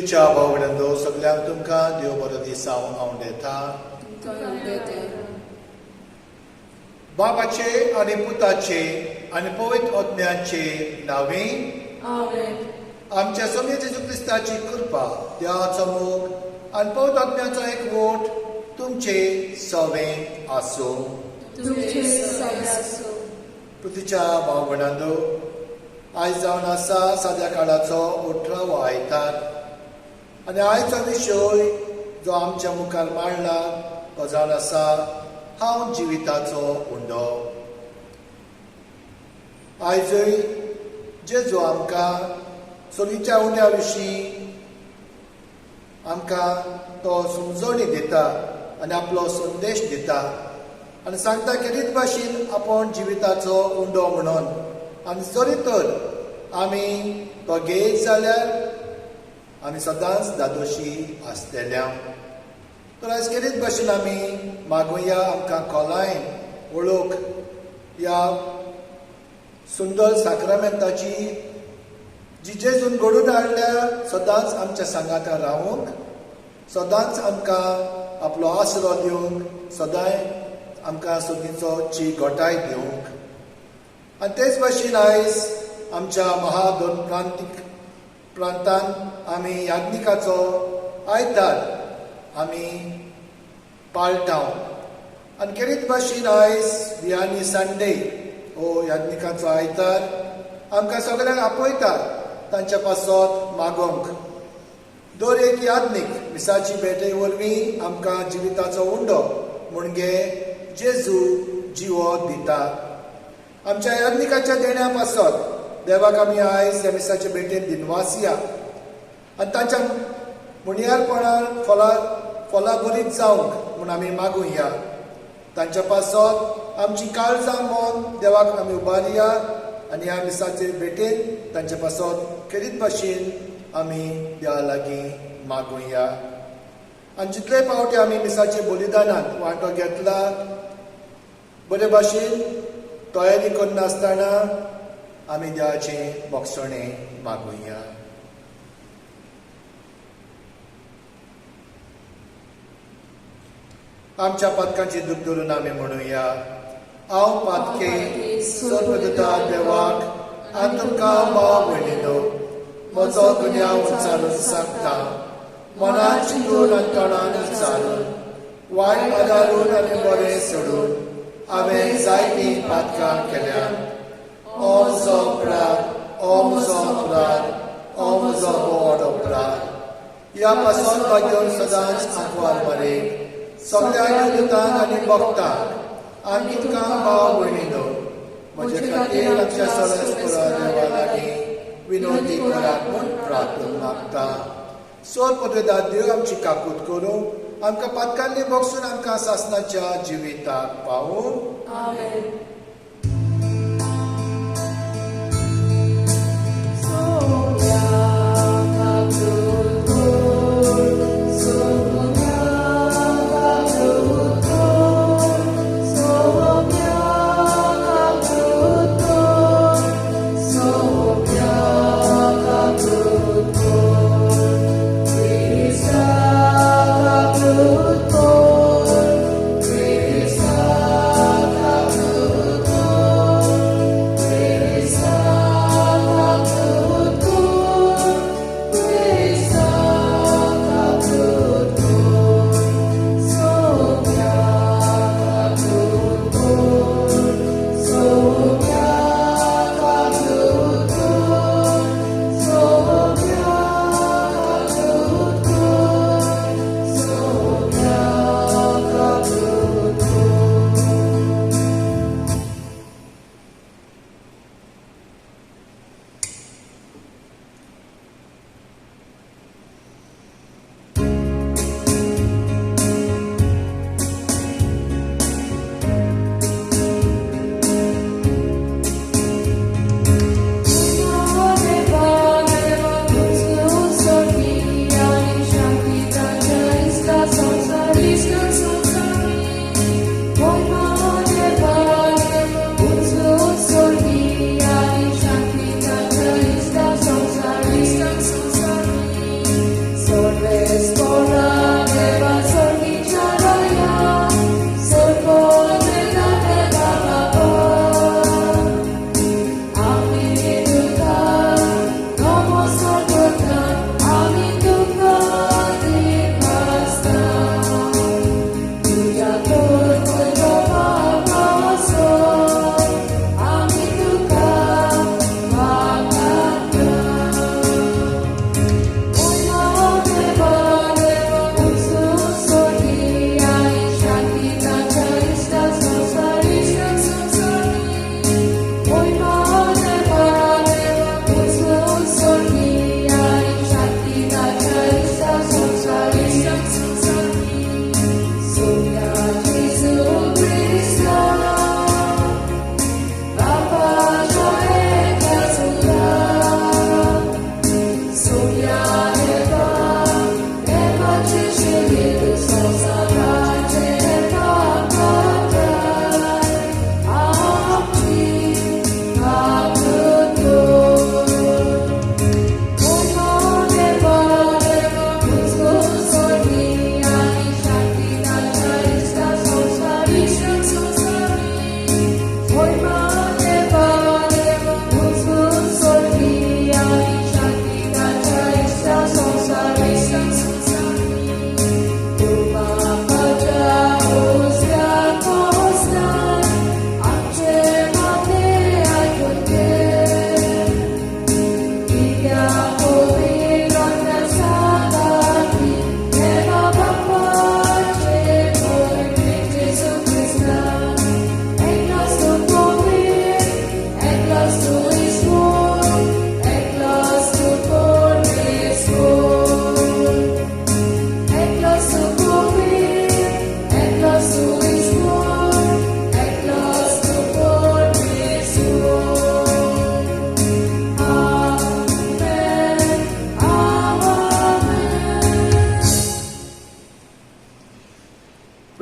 जेजूच्या भाव सगल्यांक तुमकां देव बरो दीस हांव आवडेता. बाबाचे आनी पुताचे आनी पवित्र आत्म्याचे नांवे आमच्या स्वामी जेजू क्रिस्ताची कृपा, देवाचो मोग आनी पवित्र आत्म्याचो एकवट तुमचे सवें आसूं. पृथ्वीच्या भाव भयणांनो, आयज जावन आसा साद्या काळाचो 18वो आयतार आनी आयचो विशय जो आमच्या मुखार मांडला तो जावन आसा हांव जिविताचो उंडो. आयजय जेजू आमकां सोलीच्या उंड्या विशीं आमकां तो समजणी दिता आनी आपलो संदेश दिता आनी सांगता की रीत भाशेन आपूण जिविताचो उंडो म्हणून, आनी जरी तर आमी तो घेयत जाल्यार आमी सदांच दादोशी आसतल्या. तर आयज केरीत भाशेन आमी मागुया आमकां खोलायन वळख ह्या सुंदर साक्रामेंताची जी जेजून घडून हाडल्या, सदांच आमच्या सांगाता रावूंक, सदांच आमकां आपलो आसरो दिवंक, सदांय आमकां सदींचो ची घटाय दिवंक. आनी तेच भाशेन आयज आमच्या महादोन प्रांतीक प्रांतान आमी याज्ञिकाचो आयतार आमी पाळटा. आनी केरीत भाशेन आयज वियानी संडे हो याज्ञिकाचो आयतार आमकां सगळ्यांक आपयता तांच्या पासत मागोवंक. दर एक याज्ञीक मिसाची भेटे वरवीं आमकां जिविताचो उंडो म्हणजे जेजू जिवो दिता. आमच्या याज्ञिकाच्या देण्या पासत देवाक आमी आयज ह्या मिसाचे भेटेन दिनवासया आनी तांच्या मुणयारपणान फलां बरीच जावंक म्हूण आमी मागुया. तांच्या पासत आमची काळजां मन देवाक आमी उबारया आनी ह्या मिसाचे भेटेन तांच्या पासत खेरीत भाशेन आमी देवा लागीं मागुया. आनी जितले फावटी आमी मिसाचे बलिदानांत वांटो घेतला बरे भाशेन तयारी करनासतना आमी देवाचें बक्षणें मागुया. आमच्या पातकांची दूख धरून आमी म्हणुया, हांव पातके सर्वदता देवाक आनी तुमकां भाव भयणीनो म्हजो गुन्यांव उच्चारून सांगता, मनान चिंतून आनी तोंडान उच्चारून, वायट आदारून आनी बरें सोडून हांवें जायतीं पातकां केल्यात. ओ म्हजो अपराध, ओ म्हजो अपराध, ओ म्हजो व्हड अपराध. ह्या पासून भाग्योन सदांच आंकवार मरे सगळ्या दुतांक आनी भक्तांक आनी तुमकां भाव भयणीनो म्हजे खातीर आमच्या सरस्परा देवा लागीं विनोदी करात म्हूण प्रार्थना मागता. सोर पद्दत देव आमची काकूत करूं, आमकां पातकांनी बक्षून आमकां सासनाच्या जिविताक पावूं. आमेन.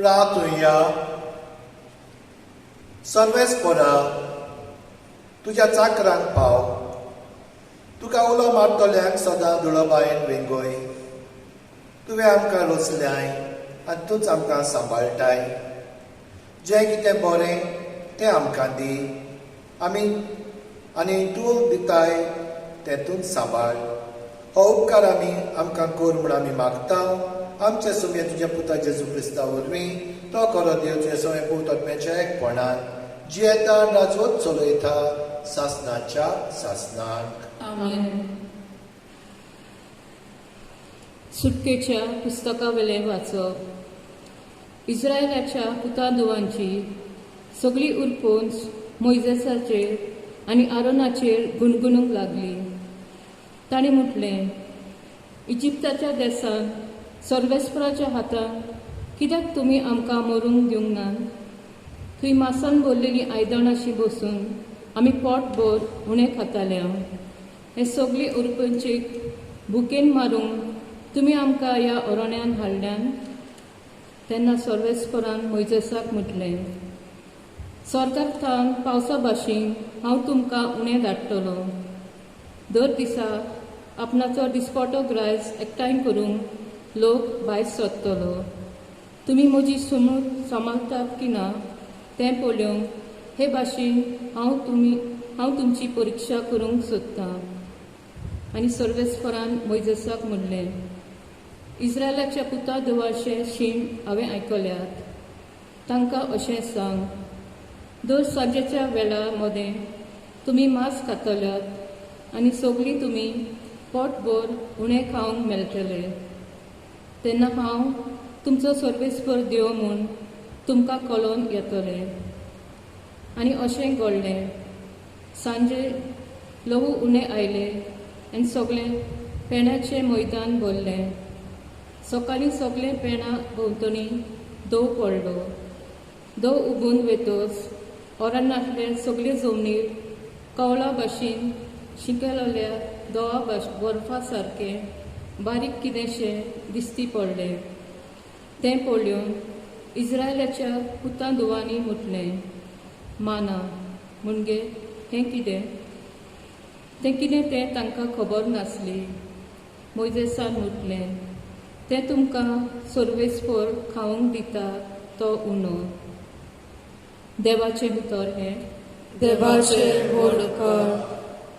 प्रार्थुया. सर्वेस्परा, तुज्या चाकरांक पाव, तुका उलो मारतल्यांक सदां दुळोबायेन वेंगय. तुवें आमकां रचल्याय आनी तूंच आमकां सांबाळटाय. जें कितें बरें तें आमकां दी आमी, आनी तूं दिताय तें तूंच सांबाळ. हो उपकार आमी आमकां कर म्हूण आमी मागता, आमचे सुमये तुज्या पुता जेजू क्रिस्ता वरवीं. तो खरो देव तुज्या सवय पूत आत्म्याच्या एकपणान जियेता, राजवत चलयता सासनाच्या सासनाक. आमेन. सुटकेच्या पुस्तकावेलें वाचप. इस्रायलाच्या पुतादुवांची सगळी उरपोंच मोयजेसाचेर आनी आरोनाचेर गुणगुणूंक लागली. तांणी म्हटलें, इजिप्ताच्या देसांत सर्वेस्पराच्या हातान कित्याक तुमी आमकां मरूंक दिवंक ना? थंय मासान भरलेलीं आयदनां बसून आमी पोटभर उणें खाताले. हे सगळी उरपंचीक भुकेन मारूंक तुमी आमकां ह्या अरण्यान हाडल्यान. तेन्ना सर्वेस्परान मोयजेसाक म्हटलें, सरकार थावन पावसा भाशेन हांव तुमकां उणें धाडटलो. दर दिसा आपणाचो दिसपटो ग्रायस एकठांय करूंक लोक भायर सोदतलो. तुमी म्हजी सुमूक सांबाळटात की ना तें पळोवंक हे भाशेन हांव तुमची परिक्षा करूंक सोदतां. आनी सर्वेस्परान मोयजेसाक म्हणलें, इस्रायलाच्या पुता देवाचे शीण हांवें आयकल्यात. तांकां अशें सांग, दर सांजेच्या वेळा मदें तुमी मांस खातल्यात आनी सगळीं तुमी पोटभर उणें खावंक मेळटले. तेन्ना हांव तुमचो सर्वेस्पर देव म्हूण तुमकां कळोन येतलें. आनी अशें घडलें, सांजे ल्हवू उणें आयलें आनी सगळें पेण्याचें मैदान भरलें. सकाळीं सगळें पेणा भोंवतणी दव पडलो. दव उबून वेतच अरण्यांतले सगळे जमनीर कवळा भाशेन शिंकेलेल्या दवा बर्फा सारकें बारीक कितेंशें दिसती पडलें. तें पळोवन इस्रायलाच्या पुतां धुवांनी म्हटलें, माना म्हणजे हें कितें? तें कितें तें तांकां खबर नासली. मोयजेसान म्हटलें, तें तुमकां सर्वेस्पर खावंक दिता तो उणो. देवाचें उतर हें. देवाचे व्हड उपकार.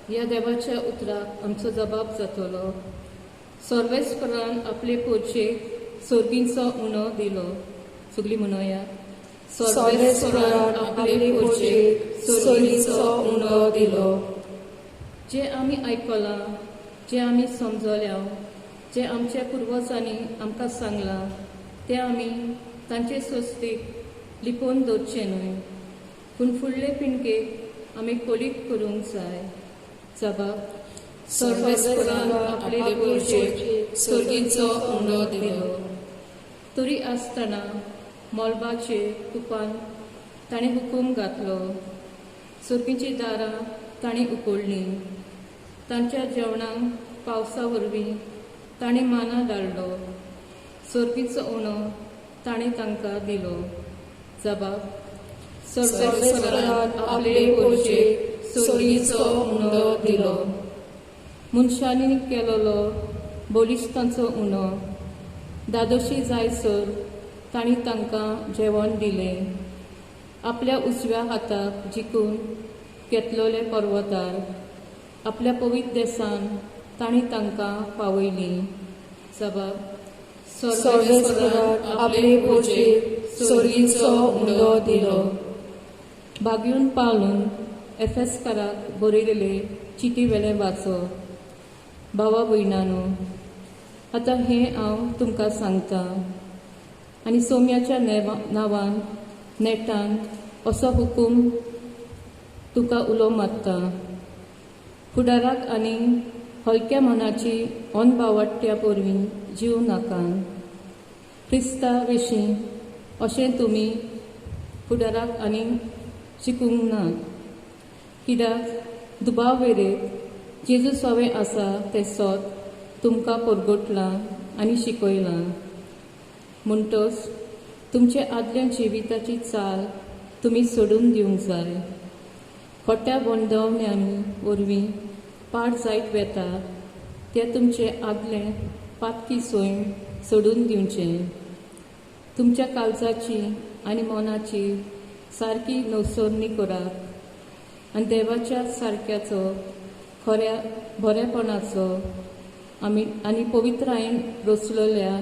ह्या देवाच्या उतराक आमचो जबाब जातलो. सर्वेस्परान आपले पोरचेक सोर्गींचो उणो दिलो. सगळीं म्हणोया. सर्वेस्परान आपले पोरचेक सोर्गींचो उणो दिलो. जे आमी आयकलां, जे आमी समजल्या, जे आमच्या पुर्वजांनी आमकां सांगलां तें आमी तांचे स्वस्तीक लिपोवन दवरचें न्हय, पूण फुडले पिणकेक आमी कोलीत करूंक जाय. जबाब. सर्वेस्परान आपले पोरचेक सोर्गींचो उंडो दिलो. तरी आसतना मळबाचे तुपान ताणें हुकूम घातलो. सोर्गींचीं दारां ताणें उकडलीं. तांच्या जेवणाक पावसा वरवीं ताणें माना धाडलो. सोर्गीचो उणो ताणें तांकां दिलो. जबाब. सर्वेस्परान आपले पोरचेक सोर्गीचो उंडो दिलो. मनशांनी केलेलो बलिश्तांचो उणो दादोशी जायसर तांणी तांकां जेवण दिलें. आपल्या उजव्या हाताक जिखून घेतलेले पर्वतार आपल्या पवित्र देसान तांणी तांकां पावयलीं. जबाब. सर्वेस्परान आपले पोरचेक सोर्गीचो उंडो दिलो. बागयून पावलून एफेसकाराक बरयलेले चिटी वेलें वाचो. भावा भयणानो, आतां हें हांव तुमकां सांगता आनी सोम्याच्या नांवान नेटान असो हुकूम तुका उलो मारता, फुडाराक आनी हलक्या मनाची अनबावट्ट्या वरवीं जीव नाका. क्रिस्ता विशीं अशें तुमी फुडाराक आनी शिकूंक ना. कित्याक दुबाव वेरेत जेजू सवें आसा तें सोत तुमकां परगटलां आनी शिकयलां. म्हणटच तुमचे आदल्या जिविताची चाल तुमी सोडून दिवंक जाय. खोट्या बंदवण्यांनी वरवीं पाड जायत वेता ते तुमचे आदले पातकी सैम सोडून दिवचें. तुमच्या काळजाची आनी मनाची सारकी नवसरणी करात आनी देवाच्या सारक्याचो खऱ्या बरेपणाचो आमी आनी पवित्रायेन रचलेल्या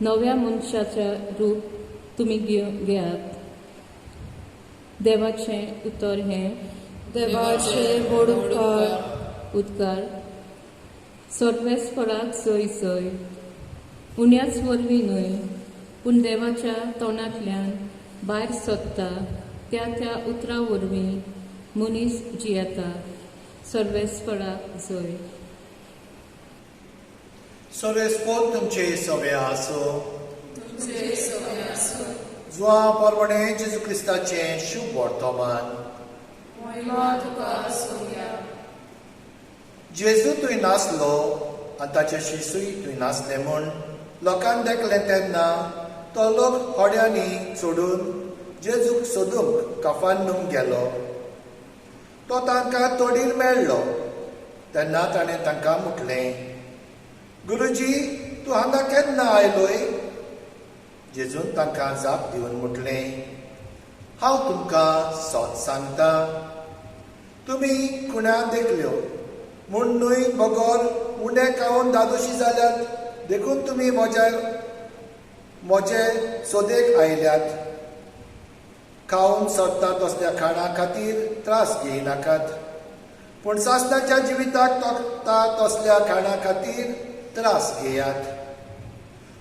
नव्या मनशाचें रूप तुमी घेयात. देवाचें उतर हें. देवाचे व्हड उपकार. उदकार सर्वेस्पराक सय सय उण्याच वरवीं न्हय पूण देवाच्या तोंडांतल्यान भायर सोदता त्या त्या उतरां वरवीं मनीस जियेता. सर्वेस्पराक जय. सर्वेस्पोर तुमचे सवे आसो. जुआ परवणे जेजू क्रिस्ताचें शुभ वर्तमान. जेजू थंय नासलो आनी ताचे शिसूय थंय नासले म्हूण लोकांक देखलें तेन्ना तो लोक होड्यांनी चडून जेजूक सोदूंक काफानूंक गेलो. तो तांकां तोडीर मेळ्ळो तेन्ना ताणें तांकां म्हटलें, गुरुजी, तूं हांगा केन्ना आयलोय? जेजून तांकां जाप दिवन म्हटलें, हांव तुमकां सत सांगता, तुमी खुणा देखल्यो म्हूण न्हय बगर उंडे खावन दादोशी जाल्यात, देखून तुमी म्हजे सोदेक आयल्यात. खावन सरता तसल्या खाणा खातीर त्रास घेयनाकात, पूण सासणाच्या जिविताक तोखता तसल्या खाणा खातीर त्रास घेयात.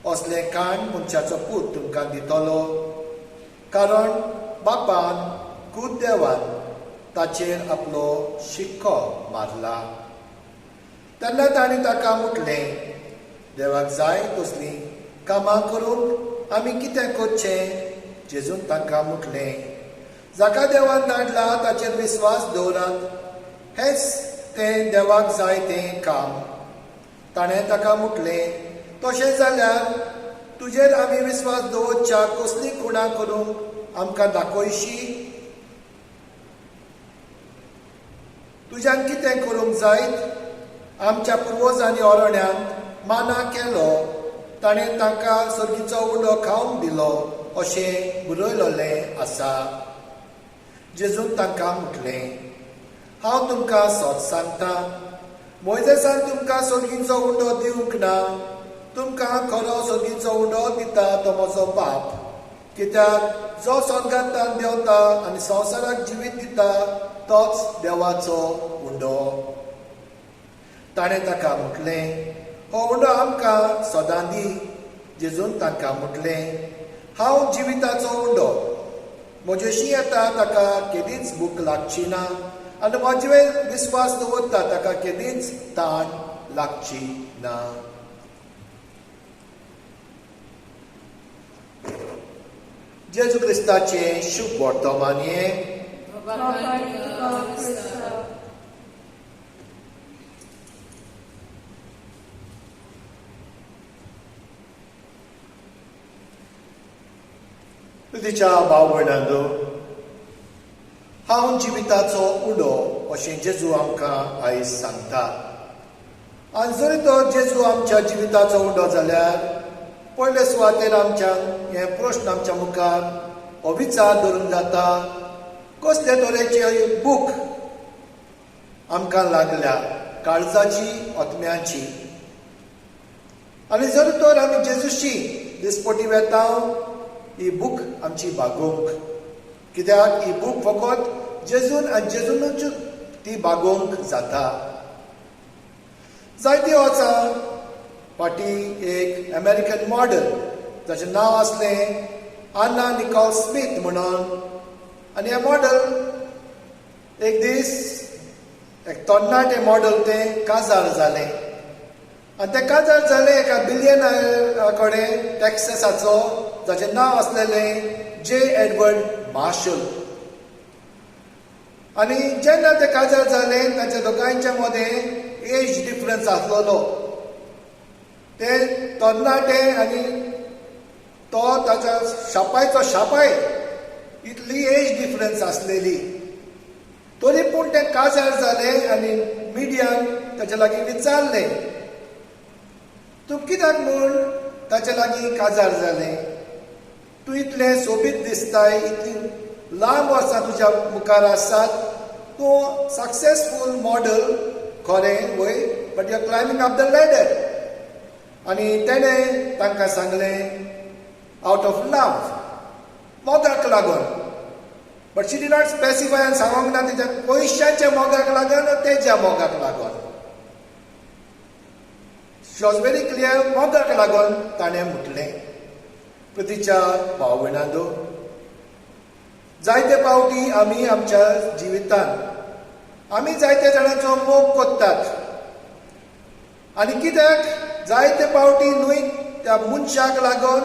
असलें खाण मनशाचो पूत तुमकां दितलो, कारण बापान खूद देवान ताचेर आपलो शिक्को मारला. तेन्ना तांणी ताका म्हटलें, देवाक जाय तसलीं कामां करूंक आमी कितें करचें? जेजून तांकां म्हटलें, जाका देवान धाडला ताचेर विस्वास दवरात, हेंच तें देवाक जाय तें काम. ताणें ताका म्हटलें, तशें जाल्यार तुजेर आमी विस्वास दवरच्या कसली खुणां करूंक आमकां दाखयशी? तुज्यान कितें करूंक जायत? आमच्या पुर्वजांनी अरण्यांत माना केलो, ताणें तांकां सर्गीचो उंडो खावंक दिलो अशें बरयलेलें आसा. जेजून तांकां म्हटलें, हांव तुमकां सत सांगता, मोयजेसान तुमकां सर्गीचो उंडो दिवंक ना, तुमकां खरो सर्गीचो उंडो दिता तो म्हजो बाप. कित्याक जो स्वर्गांतल्यान देंवता आनी संवसाराक जिवीत दिता तोच देवाचो उंडो. ताणें ताका म्हटलें, हो उंडो आमकां सदां दी. जेजून तांकां म्हटलें, हांव जिविताचो उंडो, म्हजेशी येता ताका केदींच भूक लागची ना आनी म्हजेर विस्वास दवरता ताका केदींच ताण लागची ना. जेजू क्रिस्ताचें शुभ वर्तमान हें. तिच्या भाव भयणांनो, हांव जिविताचो उंडो अशें जेजू आमकां आयज सांगता. आनी जरी तो जेजू आमच्या जिविताचो उंडो जाल्यार पयले सुवातेर आमच्यान हे प्रश्न आमच्या मुखार हो विचार धरून जाता, कसले तरेचे बूक आमकां लागल्या काळजाची आत्म्याची. आनी जर तर आमी जेजूशी दिसपटी वेता ही बूक आमची भागोवंक, कित्याक ही बूक फकत जेजून आनी जेजूनच ती भागोवंक जाता. जायती वर्सां फाटीं एक अमेरिकन मॉडल ताचें नांव आसलें आन्ना निकॉल स्मीथ म्हणून, आनी हें मॉडल एक दीस एक तरणाटें मॉडल तें काजार जालें. आनी तें काजार जालें एका बिलियनरा कडेन टॅक्सासाचो, ताचें नांव आसलेलें जे एडवर्ड मार्शल. आनी जेन्ना तें काजार जालें ताच्या दोगांयच्या मदें एज डिफरन्स आसलेलो. ते तरणाटे आनी तो ताच्या शापायचो शापाय, इतली एज डिफरन्स आसलेली, तरी पूण तें काजार जालें आनी मिडियान ताच्या लागीं विचारलें, तूं कित्याक म्हूण ताच्या लागीं काजार जालें? तूं इतलें सोबीत दिसताय, इतली लांब वर्सां तुज्या मुखार आसात, तूं सक्सेसफूल मॉडल खरें वय, but you are climbing up the ladder. आनी तेणें तांकां सांगलें, आवट ऑफ लव, मोगाक लागून. But she did not specify आनी सांगूंक ना तेच्या पयशाच्या मोगाक लागून, तेज्या मोगाक लागून. She was very clear, मोगाक लागून ताणें म्हटलें. प्रितीच्या भाव भयणांनो, जायते पावटी आमी आमच्या जिवितान आमी जायते जाणांचो मोग करतात आनी कित्याक जायते पावटी न्हय त्या मनशाक लागून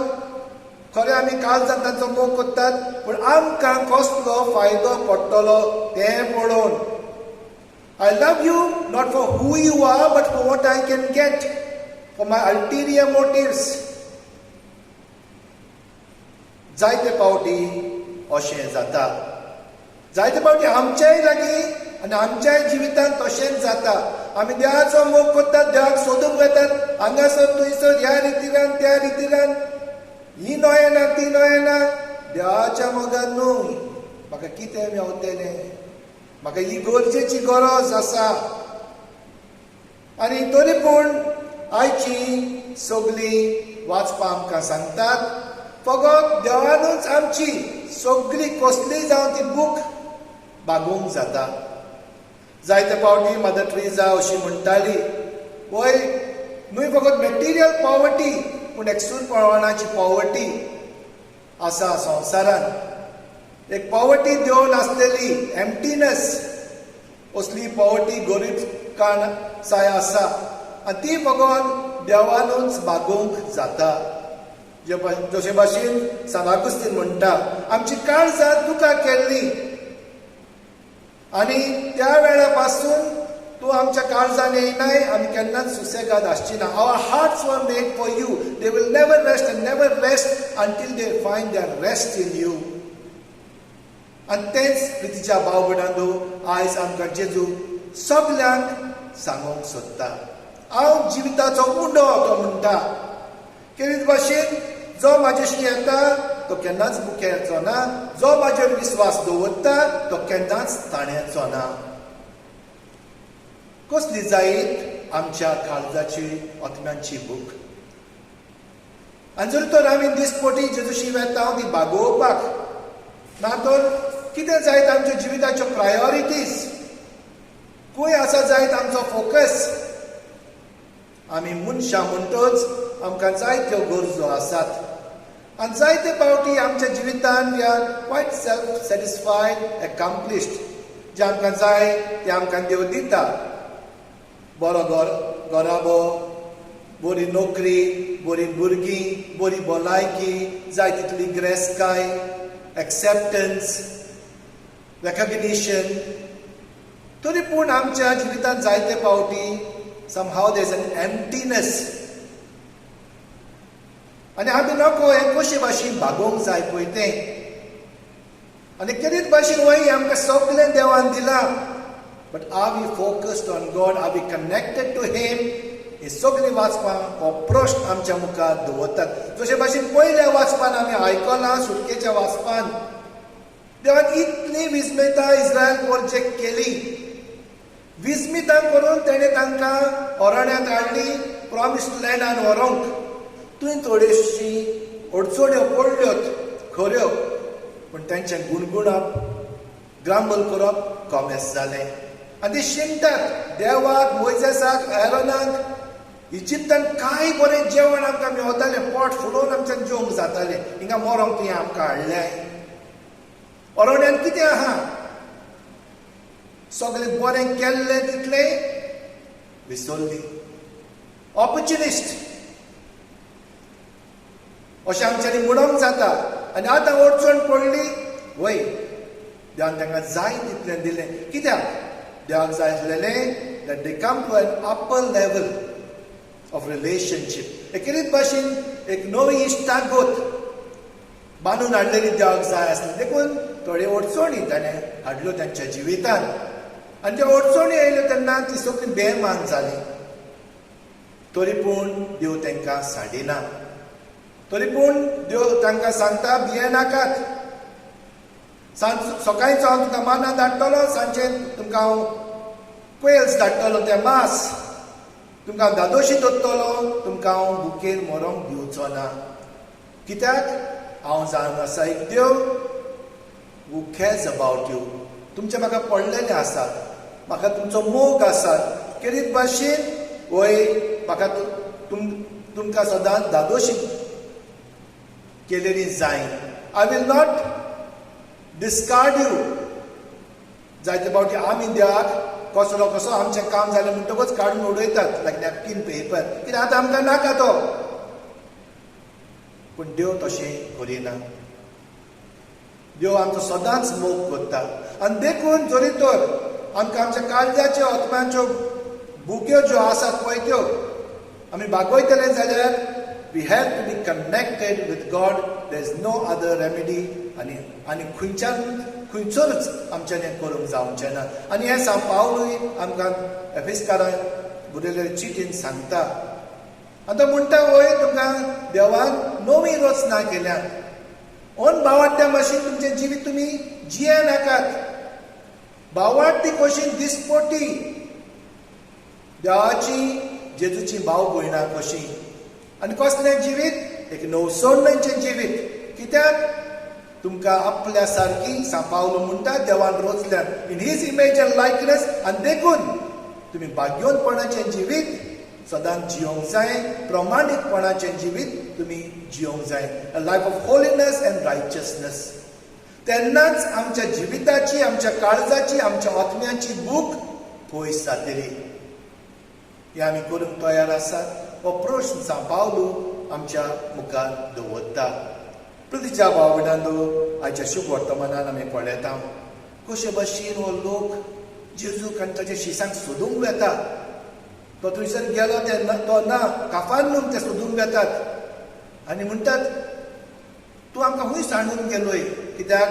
खरें आमी काळजान तांचो मोग करतात, पूण आमकां कसलो फायदो पडटलो तें पळोवन. I love you not for who you are, but for what I can get, for my ulterior motives. जायते पावटी अशें जाता. जायते पावटी आमच्याय लागीं आनी आमच्याय जिवितांत तशेंच जाता. आमी देवाचो मोग करतात, देवाक सोदूंक वेतात, हांगासर थंयसर, ह्या रितीरान त्या रितीरान, ही नोयेना ती नोयेना, देवाच्या मोगान न्हय. म्हाका कितें मेवतलें, म्हाका ही गरजेची गरज आसा. आनी तरी पूण आयची सगळीं वाचपां आमकां सांगतात, फकत देवानूच आमची सगळी कसली जावं ती भूक भागोवंक जाता. जायते पावटी मदर ट्रिजा अशी म्हणटाली, वय न्हय फकत मेटिरियल पॉवर्टी, पूण एकसूरपणाची पॉवर्टी आसा संवसारांत. एक पॉवर्टी देव नासलेली, एम्प्टीनस, असली पॉवर्टी गरीब साय आसा आनी ती फकत देवानूच भागोवंक जाता. जशे भाशेन सांत आगुस्तीन म्हणटा, आमची काळजां तुका केल्ली आनी त्या वेळा पासून तूं आमच्या काळजान येयनाय, आमी केन्नाच सुसेगाद आसची ना. Our hearts were made for you. They will never rest and never rest until they find their rest in you. आनी तेंच प्रितीच्या भाव भयणांनो, आयज आमकां जेजू सगल्यांक सांगूंक सोदता. हांव जिविताचो उंडो, तो म्हणटा. केरीत भाशेन जो म्हाजेशी येता तो केन्नाच भुकेचो ना, जो म्हाजेर विस्वास दवरता तो केन्नाच ताणेचो ना. कसली जायत आमच्या काळजाची आत्म्यांची भूक? आनी जर तर आमी दिसपटी जेजूशी वेता ती भागोवपाक ना तर कितें जायत आमच्या जिविताच्यो प्रायोरिटीज? खंय आसा जायत आमचो फोकस? आमी मनशां म्हणटच आमकां जायत्यो गरजो आसात आनी जायते पावटी आमच्या जिवितान we are quite self satisfied, accomplished. जें आमकां जाय तें आमकां देव दिता, बरो घर, घराबो, बरी नोकरी, बरी भुरगीं, बरी भलायकी, जाय तितली ग्रेसकाय, एक्सेप्टन्स, रेकग्निशन. तरी पूण आमच्या जिवितांत जायते पावटी somehow there's an emptiness आनी आमी नको हें कशे भाशेन भागोवंक जाय पळय तें. आनी केरीत भाशेन वय आमकां सगळें देवान दिलां, but are we focused on God? Are we connected to Him? ही सगळीं वाचपां हो प्रश्न आमच्या मुखार दवरतात. जशे भाशेन पयल्या वाचपान आमी आयकलां, सुटकेच्या वाचपान, देवान इतली विस्मितां इस्रायल पोरचेक केली. विस्मितां करून तेणें तांकां अरण्यांत हाडली, प्रॉमिस लँडान व्हरूंक. थंय थोड्योशी अडचण्यो पडल्योत खऱ्यो, पूण तेंचें गुणगुणप, ग्रांबल करप कॉमेस जालें आनी ते शिणटात देवाक, मोयजेसाक, एरोनाक, इजिप्तान कांय बरें जेवण आमकां मेवतालें, पोट फुलोवन आमच्यान जेवंक जातालें, हिंगा मरोंक तुवें आमकां हाडलें. अरण्यान कितें आहा? सगळें बरें केल्लें तितलें विसरली. ऑपॉर्च्युनिस्ट अशें आमच्यांनी म्हणूंक जाता. आनी आतां अडचण पडली वय, देवान तांकां जाय तितलें दिलें. कित्याक? देवाक जाय आसलेलें that they come to an upper level of relationship. एकेरीत भाशेन एक नवी इश्टागत. बांदून हाडलेली देवाक जाय आसली. देखून थोड्यो अडचणी ताणें हाडल्यो तांच्या जिवितान आनी त्यो अडचणी येयल्यो तेन्ना ती सगळीं बेमान जाली. तरी पूण देव तांकां साडिना, तरी पूण देव तांकां सांगता भियेनाकात. सकाळचो हांव तुमकां माना धाडटलो, सांजचे तुमकां हांव क्वेल्स धाडटलो, ते मास तुमकां दादोशी दवरतलो, तुमकां हांव भुकेर मरोंक दिवचो ना. कित्याक हांव जावन आसा एक देव हू कॅर्स अबावट you. तुमचें म्हाका पडलेलें आसा, म्हाका तुमचो मोग आसा. केरीत भाशेन वय म्हाका तुमकां सदांच दादोशी केलेली जाय. I will not discard you. जायते फावटी आमी देवाक कसलो कसो आमचें काम जालें म्हणटकूच काडून उडयतात, लायक नॅपकीन पेपर, कित्याक आतां आमकां नाका तो. पूण देव तशें करिना. देव आमचो सदांच मोग करता आनी देखून जरी तर आमकां आमच्या काळजाच्यो आत्म्यांच्यो भुक्यो ज्यो आसात पळय त्यो आमी भागयतले जाल्यार we have to be connected with God. There is no other remedy. आनी खंयच्यान खंयसरूच आमच्यान हें करूंक जावचें ना. आनी हें सांत पावलूय आमकां एफिस्कारांक बरयल्ले चिटीन सांगता आनी तो म्हणटा, वय तुमकां देवान नवी रचना केल्या, ओन भावाड्या भाशेन तुमचें जिवीत तुमी जिये नाकात. भावाड्डी कशी दिसपटी देवाची जेजूची भाव भयणां कशी आनी कसलें जिवीत, एक नवसोडणेचें जिवीत. कित्याक तुमकां आपल्या सारकी सांत पावलो म्हणटा देवान रचल्यात in His image and likeness. आनी देखून तुमी भाग्योनपणाचें जिवीत सदांच जियोंक जाय, प्रमाणीकपणाचें जिवीत तुमी जियोंक जाय, a life of holiness and righteousness. तेन्नाच आमच्या जिविताची, आमच्या काळजाची, आमच्या आत्म्याची भूक पयस जातली. हें आमी करूंक तयार आसात? हो प्रश्न सांत पावलू आमच्या मुखार दवरता. प्रितीच्या भाव भयणांनो, आयच्या शुभ वर्तमानान आमी पळयता कशे भशेन हो लोक जेजूक आनी ताच्या शिसांक सोदूंक वेता. तो थंयसर गेलो ते तो ना, काफारनूम ते सोदूंक वेतात आनी म्हणटात, तूं आमकां खंय सांडून गेलोय? कित्याक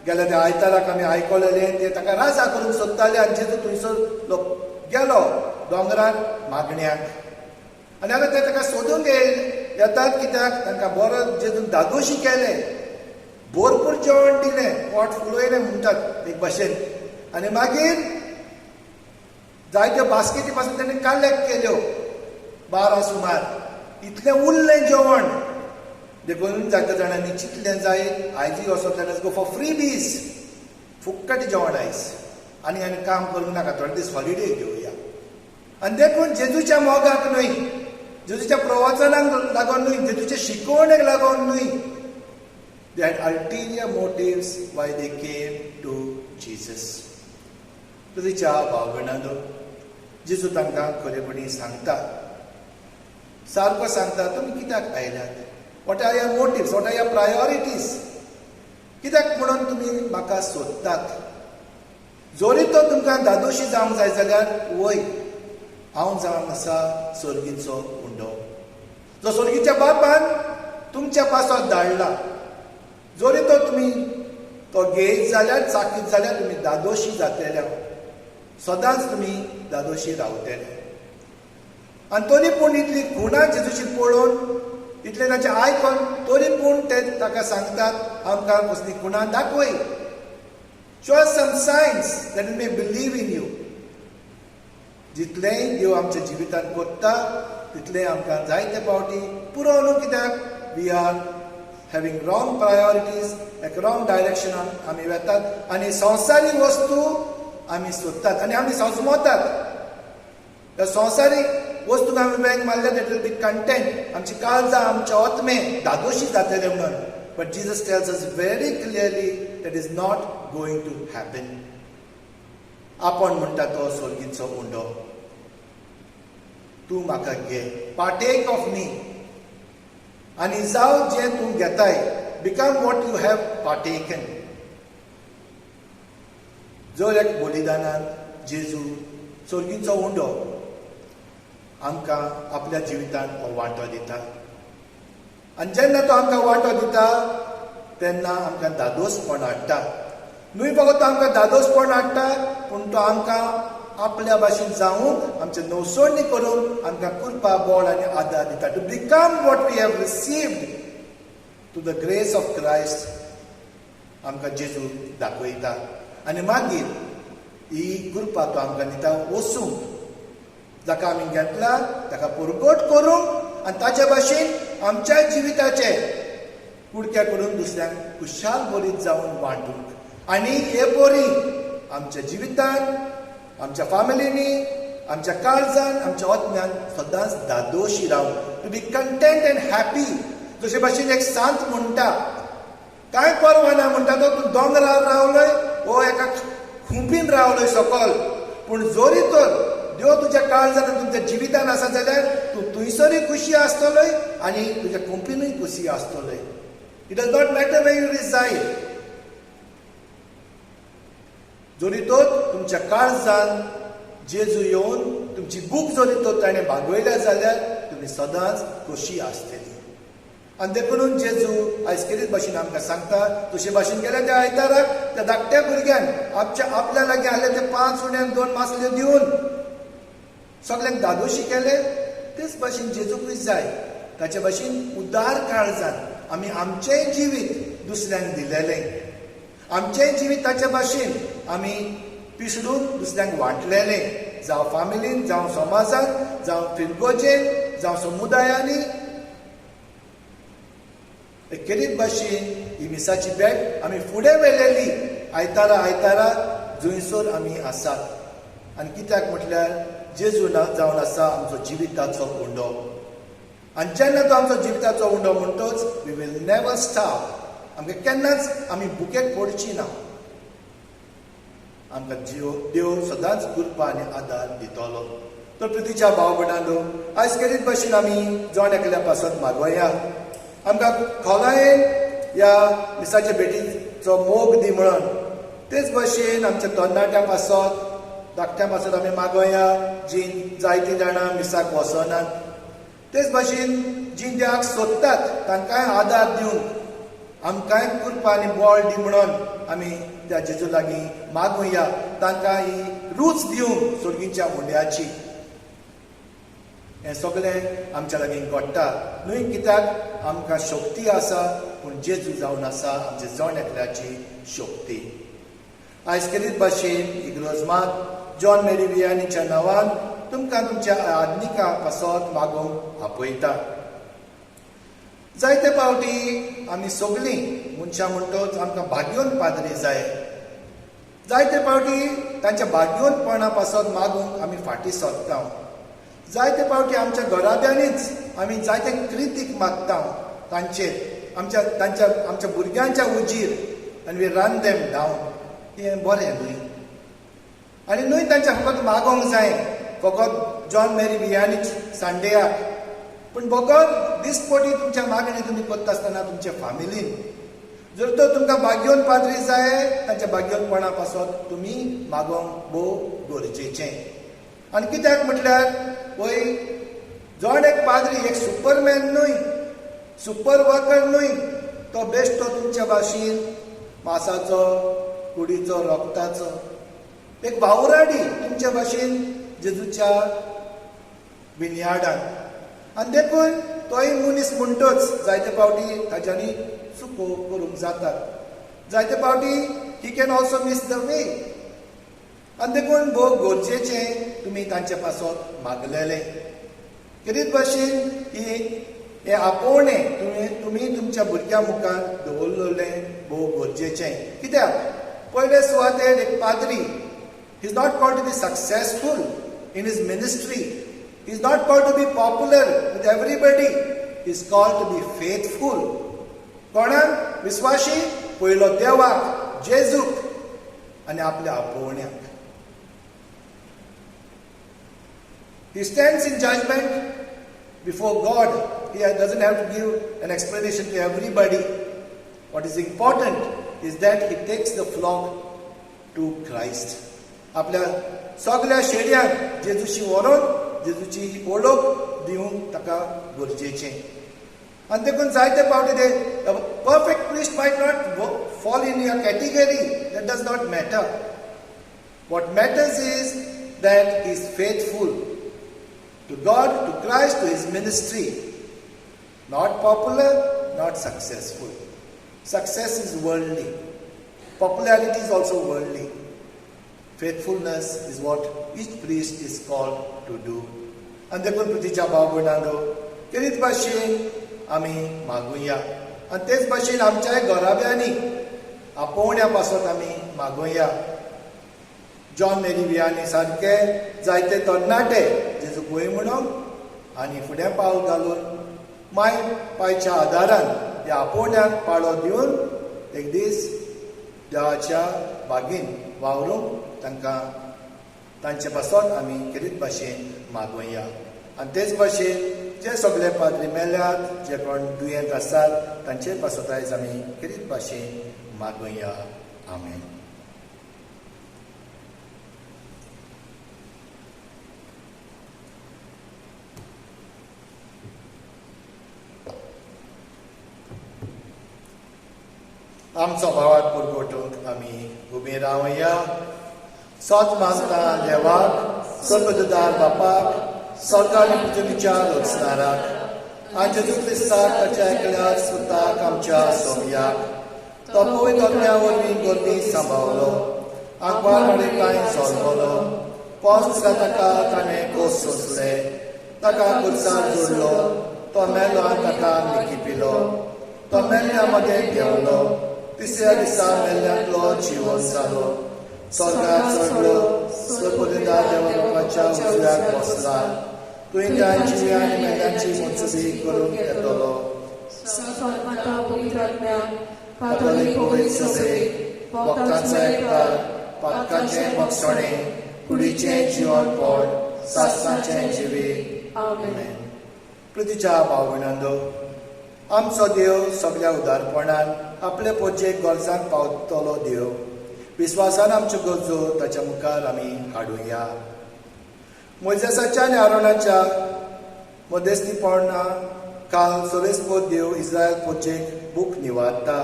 गेल्या त्या आयताराक आमी आयकलेलें, ते ताका राजा करूंक सोदताले आनी जेजू थंयसर गेलो दोंगरार मागण्याक आनी आतां ते ताका सोदूंक येतात. कित्याक तांकां बरो जेजून दादोशी केले, भरपूर जेवण दिलें, पोट फुलयलें म्हणटात एक भाशेन. आनी मागीर जायत्यो बास्केटी पासून तेणी कलेक्ट केल्यो, 12 सुमार, इतलें उरलें जेवण. देखून जायत्या जाणांनी चिंतलें जायत, आयजूय वचत जाल्यार गो फॉर फ्रीबीज, फुक्कट जेवण आयज, आनी आनी काम करूंक नाका, थोडे दीस हॉलिडे घेवया. आनी देखून जेजूच्या मोगाक न्हय, जेजूच्या प्रवचनाक लागून न्हय, जेजूच्या शिकवणेक लागून न्हय, they had ulterior motives why they came to Jesus. तुझ्या भाव भयणांनो, जेजू तांकां खरेपणी सांगता, सारको सांगता, तुमी कित्याक आयल्यात? What are your motives? What are your priorities? कित्याक म्हणून तुमी म्हाका सोदतात? जोरी तो तुमकां दादोशी जावंक जाय जाल्यार वय हांव जावन आसा सर्गीचो उंडो, जो सर्गीच्या बापान तुमच्या पासत धाडला. जोरी तो तुमी तो घेयत जाल्यार, चाकीत जाल्यार तुमी दादोशी जातले, सदांच तुमी दादोशी रावतले. आनी तरी पूण इतली खुणां जेजूची पळोवन, इतलें ताचें आयकोन, तरी पूण ते ताका सांगतात, आमकां कसली खुणां दाखय. Show us some signs that we may believe in you. जितलेंय देव आमच्या जिवितांत करता तितलें आमकां जायते फावटी पुरो न्हू. कित्याक we are having wrong priorities. एक रॉंग डायरेक्शनान आमी वेतात आनी संवसारीक वस्तू आमी सोदतात आनी आमी सजमतात. त्या संवसारीक वस्तूक आमी वेंग मारल्यार that will be content, आमची काळजां, आमचे आत्मे दादोशी जातले म्हणून. But Jesus tells us very clearly that is not going to happen. आपण म्हणटा तो स्वर्गीचो उंडो, तूं म्हाका घे, partake of me आनी जाव जें तूं घेताय, become what you have partaken. जर एक बलिदानान जेजू स्वर्गीचो उंडो आमकां आपल्या जिवितांत हो वांटो दिता आनी जेन्ना तो आमकां वांटो दिता तेन्ना आमकां दादोसपण हाडटा. न्हय फकत तो आमकां दादोसपण हाडटा, पूण तो आमकां आपल्या भाशेन जावंक आमचे नवसोडणी करून आमकां कृपा, बळ आनी आदार दिता. To become what we have received to the grace of Christ आमकां जेजू दाखयता. आनी मागीर ही कृपा तो आमकां दिता वचूंक, जाका आमी घेतला ताका परगट करूंक आनी ताच्या भाशेन आमच्या जिविताचे कुडक्या करून दुसऱ्यांक खुशाल बरीत जावन वांटूंक. आनी हे बरी आमच्या जिवितान, आमच्या फामिलींनी, आमच्या काळजान, आमच्या आत्म्यान सदांच दादोशी रावूं. To be content and happy. जशे भाशेन एक सांत म्हणटा, कांय पर्वा ना म्हणटा तो, तूं दोंगरार रावलोय वो एका खुंपीन रावलोय सकल, पूण जोरी तर देव तुज्या काळजान आनी तुमच्या जिवितान आसा जाल्यार तूं थंयसरूय खुशी आसतलोय आनी तुज्या खुंपीनूय खुशी आसतलोय. It does not matter where you reside. जरी तर तुमच्या काळजान जेजू येवन तुमची भूक जरी तर ताणें भागयल्या जाल्यार तुमी सदांच खोशी आसतली. आनी देखून जेजू आयज केरीत भाशेन आमकां सांगता, तशे भाशेन गेल्या त्या आयताराक त्या धाकट्या भुरग्यान आमच्या आपल्या लागीं आहले ते 5 उण्यान 2 मासल्यो दिवन सगल्यांक दादोशी केले. तेच भाशेन जेजूकूय जाय ताचे भाशेन उदार काळजान आमी आमचेंय जिवीत दुसऱ्यांक दिलेलें, आमचेंय जिवीत ताचे भाशेन आमी पिसडून दुसऱ्यांक वांटलेलें, जावं फामिलीन, जावं समाजान, जावं फिरगोजेन, जावं समुदायांनी. खेरीत भाशेन ही मिसाची भेट आमी फुडें व्हेलेली आयतारा आयतारा जंयसर आमी आसात. आनी कित्याक म्हटल्यार जेजू जावन आसा आमचो जिविताचो उंडो. आनी जेन्ना तो आमचो जिविताचो उंडो म्हणटोच we will never stop. आमकां केन्नाच आमी भुकेक पडची ना. आमकां देव सदांच कृपा आनी आदार दितलो. तर प्रितीच्या भाव भयणांनो, आयज खेरीत भाशेन आमी जण एकल्या पासत मागोया, आमकां खोलायेन ह्या मिसाच्या भेटीचो मोग दी म्हणून. तेच भाशेन आमच्या तरणाट्यां पासत, धाकट्यां पासत आमी मागोया, जीं जायतीं जाणां मिसाक वचनात. तेच भाशेन जीं देवाक सोदतात तांकांय आदार दिवंक आमकांय कृपा आनी बळ दी म्हणून आमी त्या जेजू लागीं मागुया, तांकां ही रूच दिवंक सोर्गीच्या उंड्याची. हें सगळें आमच्या लागीं घडटा न्हय कित्याक आमकां शक्ती आसा, पूण जेजू जावन आसा आमच्या जण एकल्याची शक्ती. आयज खेरीत भाशेन इग्रोजमात जॉन मेरी वियानीच्या नांवान तुमकां तुमच्या आदनिका पासत मागूंक आपयता. जायते फावटी आमी सगळीं मनशां म्हणटोच आमकां भाग्योन पाद्री जाय. जायते फावटी तांच्या भाग्योनपणा पासत मागूंक आमी फाटीं सरता. जायते फावटी आमच्या घराब्यांनीच आमी जायते क्रितीक मागता तांचेर, आमच्या तांच्या आमच्या भुरग्यांच्या उजीर, आनी we run them down. हें बरें न्हय. आनी न्हय तांच्या फकत मागोंक जाय फकत जॉन मेरी वियानीच संडेयाक, पूण बगर दिसपटी तुमच्या मागणी तुमी करता आसतना तुमच्या फामिलीन जर तर तुमकां भाग्योन पाद्री जाय तांच्या भाग्योनपणा पासत तुमी मागोंक भोव गरजेचें. आनी कित्याक म्हटल्यार पळय, जण एक पाद्री एक सुपरमॅन न्हय, सुपर वर्कर न्हय, तो बेश्टो तुमच्या भाशेन मासाचो, कुडीचो, रक्ताचो एक वावराडी तुमच्या भाशेन जेजूच्या विनयार्डान. आनी देखून तोय मनीस म्हणटोच जायते फावटी ताज्यांनी चुको करूंक जातात. जायते फावटी he can also miss the way. आनी देखून भोव गरजेचें तुमी तांचे पासत मागलेलें. खेरीत भाशेन ही हें आपोवणें तुमी तुमच्या भुरग्यां मुखार दवरलेलें भोव गरजेचें. कित्याक पयले सुवातेर एक पाद्री he is not called to be successful in his ministry. He is not called to be popular with everybody. He is called to be faithful. कोणाक विस्वाशी? पयलो देवाक, जेजूक आनी आपल्या आपोवण्याक. He stands in judgment before God. He doesn't have to give an explanation to everybody. What is important is that he takes the flock to Christ. आपल्या सगळ्या शेड्यांक जेजूशी व्हरोन जेजूची वळख दिवंक ताका गरजेचें. आनी देखून जायते फावटी ते perfect priest might not fall in your category, that does not matter. What matters is that he is faithful to God, to Christ, to his ministry. Not popular, not successful. Success is worldly. Popularity is also worldly. Faithfulness is what each priest is called to do. आनी देखून प्रितीच्या भाव भयणांनो, तेच भाशेन आमी मागुया आनी तेच भाशेन आमच्याय घराब्यांनी आपोवण्या पासत आमी मागुया. जॉन मेरी वियानी सारके जायते तरणाटे जेजू पळय म्हणून आनी फुडें पावल घालून माय पायच्या आदारान ह्या आपोवण्याक पाळो दिवन एक दीस देवाच्या बागीन वावरूंक तांकां तांचे पासत आमी खेरीत भाशेन मागोवया. आनी तेच भाशेन जे सगळे पाद्री मेल्यात, जे कोण दुयेंत आसात, तांचे पासत आयज आमी खेरीत भाशेन मागोवया. आमेन. आमचो भावात पुरगोटूंक आमी उबी रावया. सत मानता देवाक, सर्वदुदार बापाक, सरकारी पृथ्वीच्या रचणाराक आनी जेजू क्रिस्ताक ताच्या एकल्या सुताक आमच्या सोमयाक, तो पवित्र आत्म्या वरवीं गर्दी सांबावलो, आंकवार आनी कांय सोलवलो, पोंस ताका ताणें कोस सोंसले, ताका कुर्सार जोडलो, तो मेलो आनी ताका निकिपिलो, तो मेल्ल्या मदें देंवलो, तिसऱ्या दिसा मेल्ल्यांतलो जिवन जालो, स्वर्गार चडलो, सर्वदार देवाच्या उजव्याक बसला, तुवें तांची आनी मेल्ल्यांची मुंचबी करूंक येतलो. कातोलीक पवित्र सभेक, भक्तांचो एकठार, पातकाचें बक्षणें, कुडीचें जिवनपण, सासणाचें जिवीत. आमेन. प्रितीच्या भाव भयणांनो, आमचो देव सगल्या उदारपणान आपले पोजेक गरजांक पावतलो देव. विस्वासान आमच्यो गरजो ताच्या मुखार आमी हाडुया. मोयजेसाच्या आनी आरोणाच्या मध्यस्थीपणा काल सोरेस्पोत देव इस्रायल पोजेक बूक निवारता.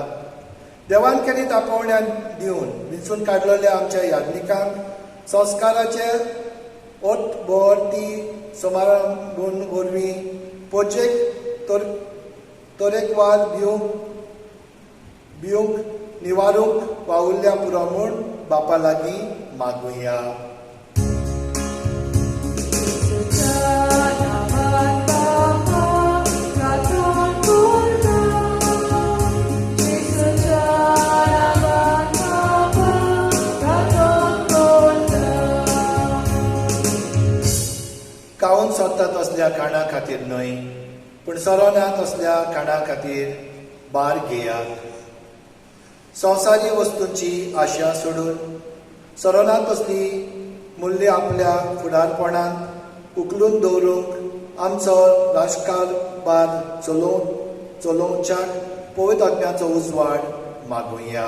देवान केली आपोवण्यान दिवन विंचून काडलेल्या आमच्या याज्ञिकांक संस्काराचे ओत भोवर्ती समारंभ वरवीं पोजेक तरेकवार भिवंक निवारूंक वावुरल्या पुरो म्हूण बापा लागीं मागुया. खावन सोदता तसल्या खाणा खातीर न्हय, पूण सरोना तसल्या खाणा खातीर भार घेयात. संवसारी वस्तूंची आशा सोडून सरोना तसली मुल्य आपल्या फुडारपणांत उखलून दवरूंक आमचो राजकारभार चलोवच्याक पवित्र आत्म्याचो उजवाड मागुया.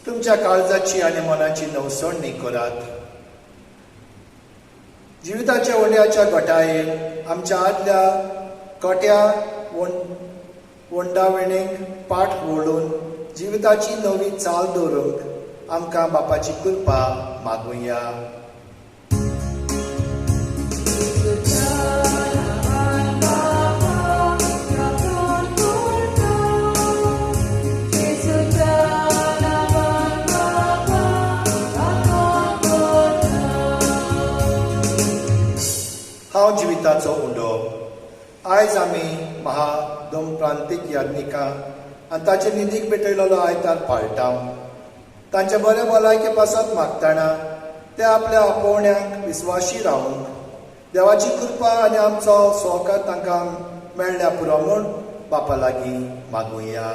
तुमच्या काळजाची आनी मनाची नवसणी करात. जिविताच्या उंड्याच्या घटायेन आमच्या आदल्या कोट्या वंडावणेक पाठ वळून जिविताची नवी चाल दवरूंक आमकां बापाची कृपा मागुया. हांव जिविताचो उंडो. आयज आमी महादमप्रांतीक याज्ञिकां आनी ताचे निधीक भेटयलेलो आयतार पाळटा. तांचे बरे भलायके पासत मागतना ते आपल्या आपोवण्यांक विस्वाशी रावूंक देवाची कृपा आनी आमचो सहकार तांकां मेळ्ळ्या पुरो म्हूण बापा लागीं मागुया.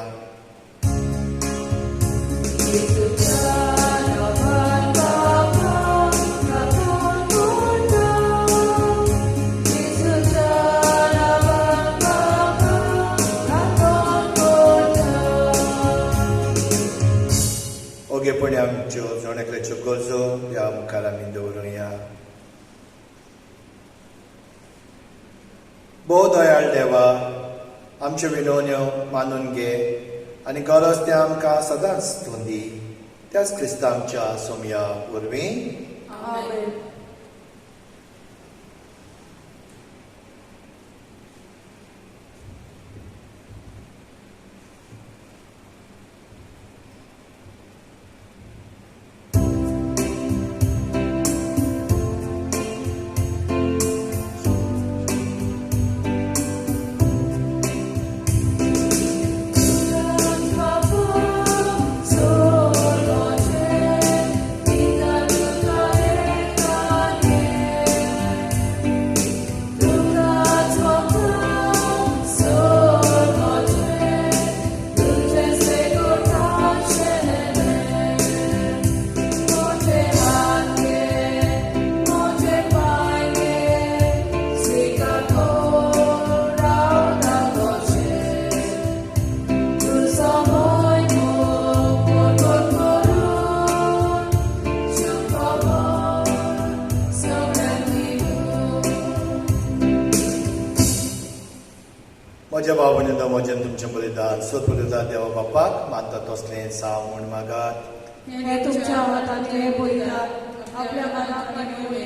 ओगेपणी आमच्यो जण एकल्याच्यो गरजो ह्या मुखार आमी दवरुया. भोव दयाळ देवा, आमच्यो विनवण्यो मानून घे आनी गरज तें आमकां सदांच तूं दी. त्याच क्रिस्ता आमच्या सोमया वरवीं. आमेन. म्हज्या भाव म्हजें तुमचें बलिदान सत बलिदान देवा बापाक मानता तसलें साव म्हूण मागात. हें तुमच्या हातांतलें बलिदान आपल्या मनाक मनोवे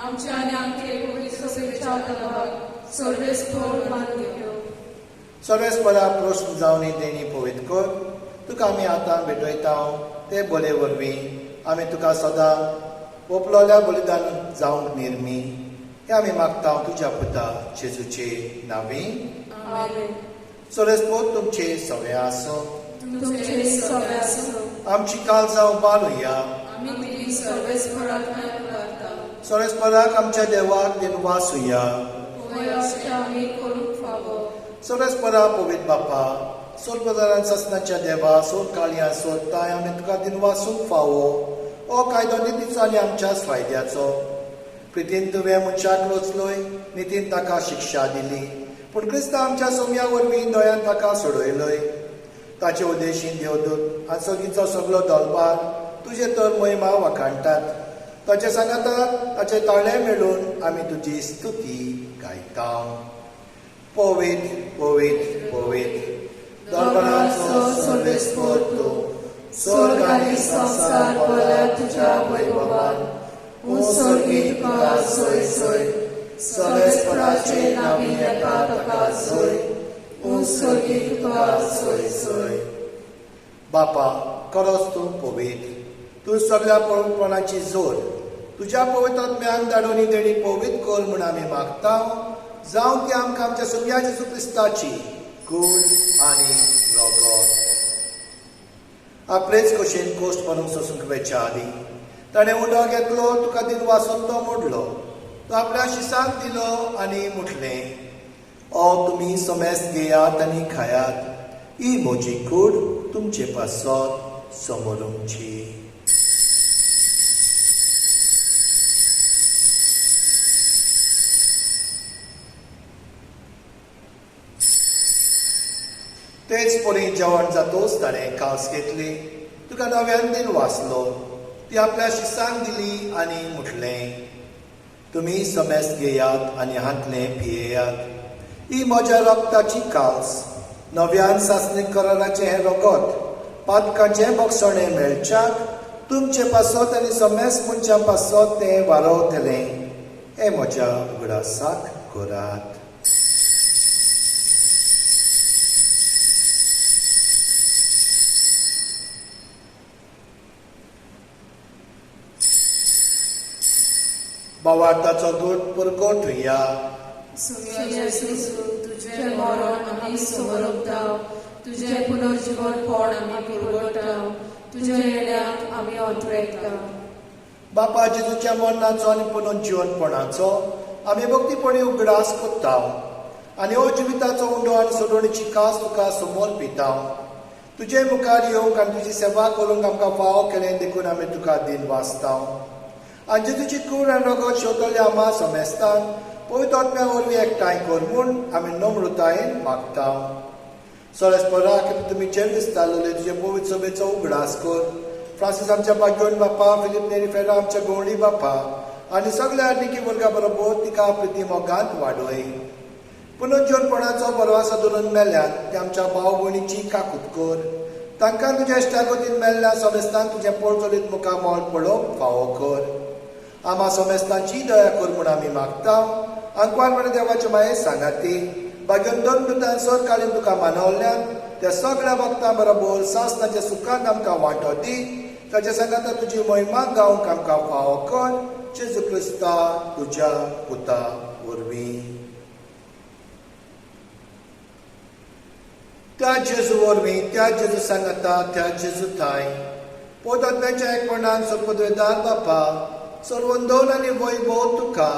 आमच्या आनी आमचे पवित्र सभेच्या तलवाक सर्वेस्पर मानून घेवं. सर्वेस्परा प्रस्न जावन देणी पवित्र कर. तुका आमी आतां भेटयता ते बले वरवीं आमी तुका सदां ओपलोल्या बलिदान जावंक निर्मी हें आमी मागता तुज्या पुता जेजूचे नांवी. आमेन. सर्वेस्पर तुमचे सगळे आसूं. तुमचे सगळे आसूं. आमची काळजां उबारुया. आमी सर्वेस्पराक मागता. सर्वेस्पराक आमच्या देवाक दिनवासुया. आमी करूंक फावो. सर्वेस्परा पवित्र बापा, सोलपदारान ससनाच्या देवा, सोल काळयां सोदताय आमी तुका दिनवासूंक फावो. हो कायदो नितीचो आनी आमच्याच फायद्याचो. प्रितीन तुवें मनशाक रचलोय, नितीन ताका शिक्षा दिली, पूण क्रिस्ता आमच्या सोम्या वरवीं दयान ताका सोडयलोय. ताचे उद्देशीन देवदूत आनी सगळींचो सगलो दलबार तुजे तर महिमा वाखाणटात. ताचे सांगाताक ताचे ताळे मेळून आमी तुजी स्तुती गायता. पवित्र पवित्र पवित्र दरबाराचो सर्वेस्पर तूं, स्वर्ग आनी संवसार भरला तुज्या वैभवान. सोर्गी तुका सोय सोय, सर्वेस्पराचे नांवी येता ताका सोय, सोर्गी तुका सोय सोय. बापा, खरोच तूं पवित्र, तूं सगळ्या पवित्रपणाची जोर. तुज्या पवित्र आत्म्यान धाडून ही देणी पवित्र कर म्हूण आमी मागता. जावं ती आमकां आमच्या सोम्या जेजू क्रिस्ताची कूड आनी रगत. आपलेच कशेन कोश्ट मारूंक सोसूंक वेच्या आदीं ताणें उंडो घेतलो, तुका दिनवासून तो मोडलो, तो आपल्या शिसांक दिलो आनी म्हटलें, ओ तुमी समेस्त घेयात आनी खायात, ही म्हजी कूड तुमचे पासत समोरुंची. तेच परी जेवण जातोच ताणें कास घेतली, तुका नव्यान दिन वाचलो, ती आपल्या शिसांक दिली आनी म्हटलें, तुमी समेस्त घेयात आनी हांतलें पियेयात, ही म्हज्या रक्ताची कास, नव्यान सासणी कराराचें हें रगत पातकाचें बक्षणें मेळच्याक तुमचे पासत आनी समेस्त मनशां पासत तें वारवतलें. हें म्हज्या उगडासाक करात. भावार्थाचो दूत पुरगोटुया. तुजें मरण आमी समरपता, तुजें पुनर्जीवनपण आमी पुरगोटा, तुज्या येण्याक आमी अंतरेता. बापा जेजूच्या मरणाचो आनी पुनर्जीवनपणाचो आमी भक्तीपणी उगडास करता आनी हो जिविताचो उंडो आनी सोडवणीची कास तुका समर्पिता. तुजे मुखार येवंक आनी तुजी सेवा करूंक आमकां फावो केलें देखून आमी तुका दिन वाचता. आनी जेजूची कूड आनी रगत शेवतले आमा समेस्तान पवित्र आत्म्या वरवीं एकठांय कर म्हूण आमी नम्रतायेन मागता. सरस्पराक तुमी जें दिसताले तुजे पवित्र सभेचो उगडास कर फ्रांसीस आमच्या बाग्योन बापा, फिलीप नेरी फेरा आमच्या गवळी बापा आनी सगळ्या निकी वर्गा बरोबर तिका प्रिती मोगांत वाडय. पुनर्जीवनपणाचो बरवासो धरून मेल्यात ते आमच्या भाव भयणीची काकूत कर. तांकां तुज्या इश्टागतीन मेल्ल्या समेस्तांक तुजें पोळचोलीत मुखामळ पळोवंक फावो कर. आमा समेस्तांची दया कर म्हूण आमी मागता. आंकवारपणे देवाचे माये सांगाती बागेवन दोन दुतान सरकालीन तुका मानवल्यान त्या सगळ्या भक्तां बरोबर सासनाच्या सुखान आमकां वांटो दी. ताच्या सांगाता तुजी महिमा गावंक आमकां फावो कर. जेजू क्रिस्ता तुज्या पुता वरवीं. त्या जेजू वरवीं, त्या जेजू सांगाता, त्या जेजू थांय पोतात्म्याच्या एकपणान सर्वद्वेदार बापा सर्वंदोन आनी वैभव तुका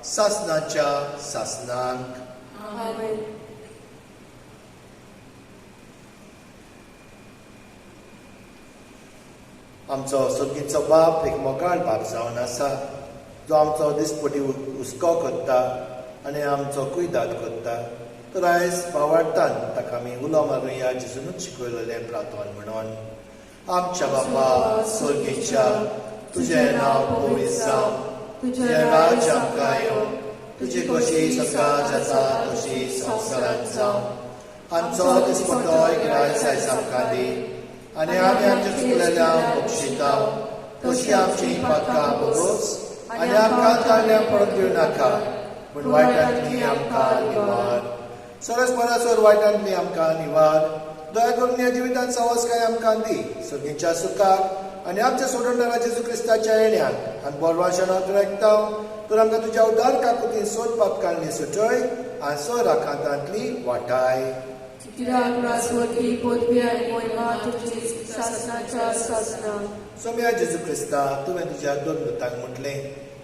सासनाच्या सासनांक. आमेन. आमचो सर्गीचो बाप एक मोगाळ बाप जावन आसा, जो आमचो दिसपटी हुस्को करता आनी आमचो कुयदाद करता. तर आयज भावार्थान ताका आमी उलो मारुया जेजूनच शिकयलेलें प्रार्थन म्हणून. आमच्या बापा सर्गीच्या, तुजें नांव पवित्र जावं, तुजें राज्य आमकां येवं, तुजी कशी सरकार जाता तशी संवसारांत जावं. आमचो दिसपटो एक आयज आमकां दी आनी आमी आमच्या चुकलेल्या बक्षिता तशी आमची पातकां बगोस आनी आमकां ताळ्यां पडून दिवं नाका, पूण वायटांतली आमकां निवार. सरस परासर वायटांतली आमकां निवार. दया करून ह्या जिवितांत सवसकाय आमकां दी, सगळींच्या सुखाक आनी आमच्या सोडणदारा जेजू क्रिस्ताच्या येण्याक आनी बरवाशान आयकता. तर आमकां तुज्या उदार काकुतीन सोद पातकांनी सुटय आनी सो राखांतांतली वाटाय. कित्याक राजवटी पदवी आनी महिमा तुजी सासनाच्या सासनाक. सोम्या जेजू क्रिस्ता, तुवें तुज्या दोन दुतांक म्हटलें,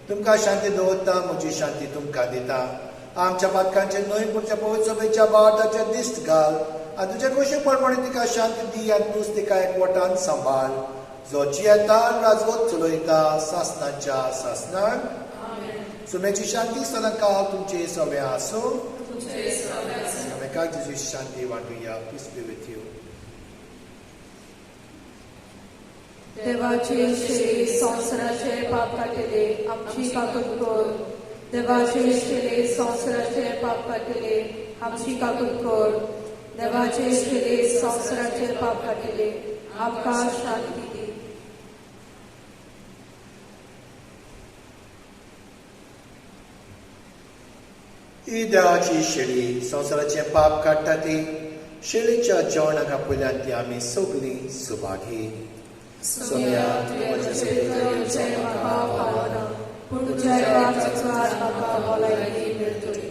तुमकां शांती दवरता, म्हजी शांती तुमकां दिता. आमच्या पातकांचे न्हय पूण त्या पवित्र सभेच्या भावार्थाचेर दिश्ट घाल आनी तुज्या कशें प्रमाणे तिका शांती दी आनी तूंच तिका एकवटान सांबाळ, जो जियेता राजवत चलयता सासनाच्या सासनाक. सुम्याची शांती सदांकाळ तुमचे सगळें आसूं. एकामेकाक जेजूची शांती वांटुया. Peace be with you. देवाचे शिरे संवसाराचे पाप काडटले, आमची काकूत कर. देवाचे शिरे संवसाराचे पाप काडटले, आमची काकूत कर. देवाचे शिरे संवसाराचे पाप काडटले, आमकां शांती दी. ही देवाची शेळी संवसाराचें पाप काडटा ती शेळीच्या जेवणाक आपयल्यान ती आमी सगळीं सुभागी. सोम्या, तुजें येवचें म्हाका पावना, पूण तुज्या एका चुकार म्हाका भलायकी मेळटली.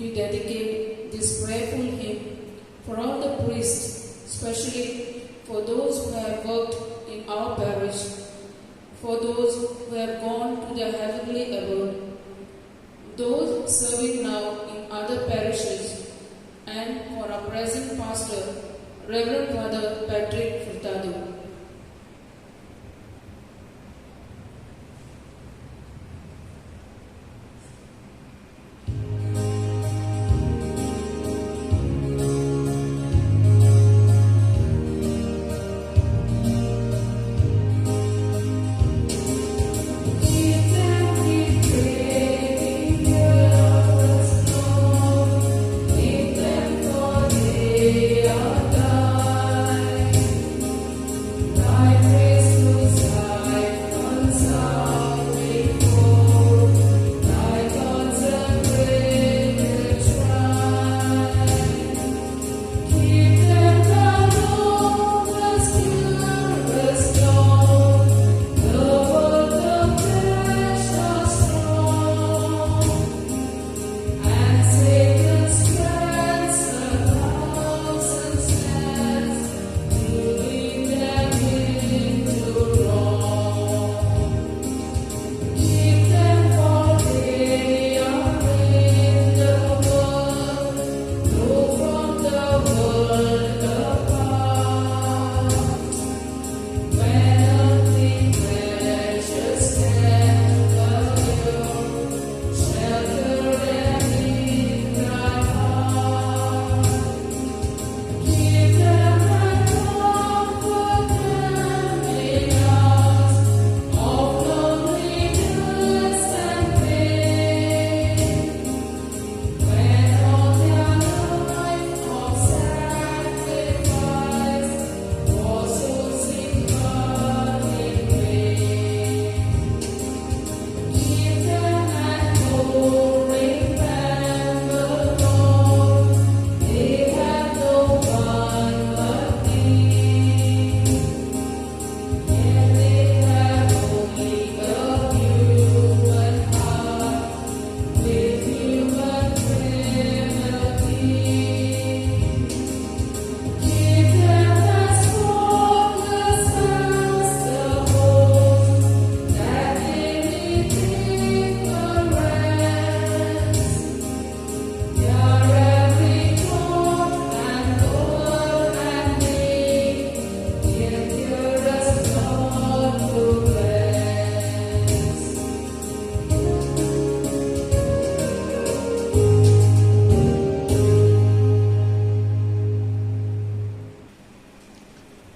We dedicate this prayerful hymn for all the priests, especially for those who have worked in our parish, for those who have gone to their heavenly abode, those serving now in other parishes, and for our present pastor, Reverend Father Patrick Furtado.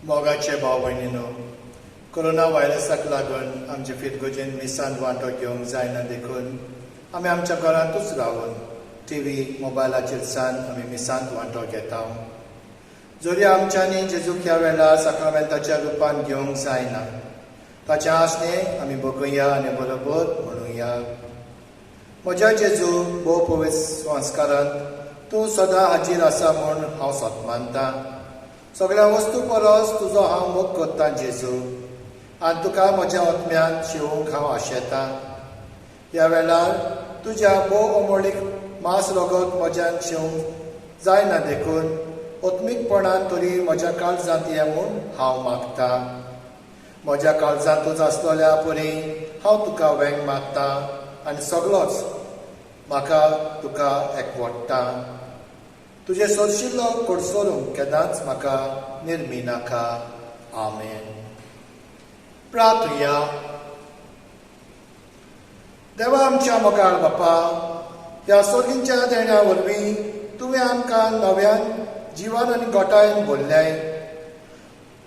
मोगाचे भाव भयणीनो, corona व्हायरसाक लागून आमचे फिरगोजेन मिसान वांटो घेवंक जायना देखून आमी आमच्या घरांतूच रावन टीव्ही मोबायलाचेर सान आमी मिसांत वांटो घेता. जरी आमच्यांनी जेजूक ह्या वेळार साक्रामेंताच्या रुपान घेवंक जायना, ताचें आसणें आमी बगुया आनी बरोबर म्हणुया. म्हज्या जेजू भोव पवित्र संस्कारांत तूं सदां हाजीर आसा म्हूण हांव सत मानता. सगळ्या वस्तू परस तुजो हांव मोग करतां जेजू, आनी तुका म्हज्या आत्म्यान शिवूंक हांव आशेतां. ह्या वेळार तुज्या भोव अमोळीक मांस रगत म्हज्यान शिवंक जायना देखून आत्मीकपणान तरी म्हज्या काळजांत ये म्हूण हांव मागता. म्हज्या काळजांतूच आसलेल्या परी हांव तुका वेंग मागता आनी सगळोच म्हाका तुका एकवटता. तुजें सोरशिल्लो कडसरूंक केन्नाच म्हाका निर्मी नाका. आमेन. प्रार्थुया. देवा आमच्या मोगाळ बापा, ह्या सोर्गींच्या देण्या वरवीं तुवें आमकां नव्यान जिवन आनी गोटायेन भरल्याय.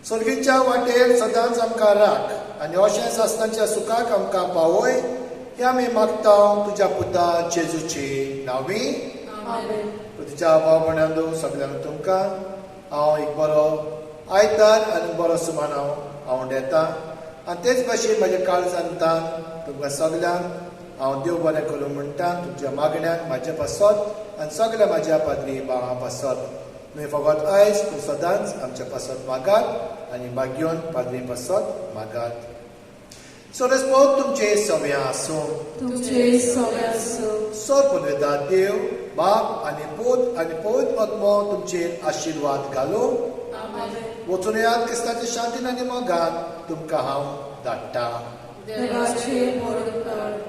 सोर्गीच्या वाटेर सदांच आमकां राख आनी अशें सासणाच्या सुखाक आमकां पावय हें आमी मागता तुज्या पुता जेजूची नांवी. तुज्या भाव भयणांनो सगल्यांक तुमकां हांव एक बरो आयतार आनी बरो सुमान हांव आवडटा आनी तेच भाशेन म्हज्या काळजांतान तुमकां सगल्यांक हांव देव बरें करूं म्हणटा. तुमच्या मागण्यांक म्हाज्या पासत आनी सगल्या म्हाज्या पाद्री भावां पासत तुमी फकत आयज पूण सदांच आमच्या पासत मागात आनी मागयोन पाद्री पासत मागात. सोरसपोत तुमचे सव्या आसूं. तुमचे सव्या आसूं. सर पुनवेदा देव बाप आनी पूत आनी पवित्र आत्मो तुमचेर आशिर्वाद घालूं. आमेन. वचून येयात. क्रिस्ताचे शांतीन आनी मोगान तुमकां हांव धाडटा. देवाचे मोर कर.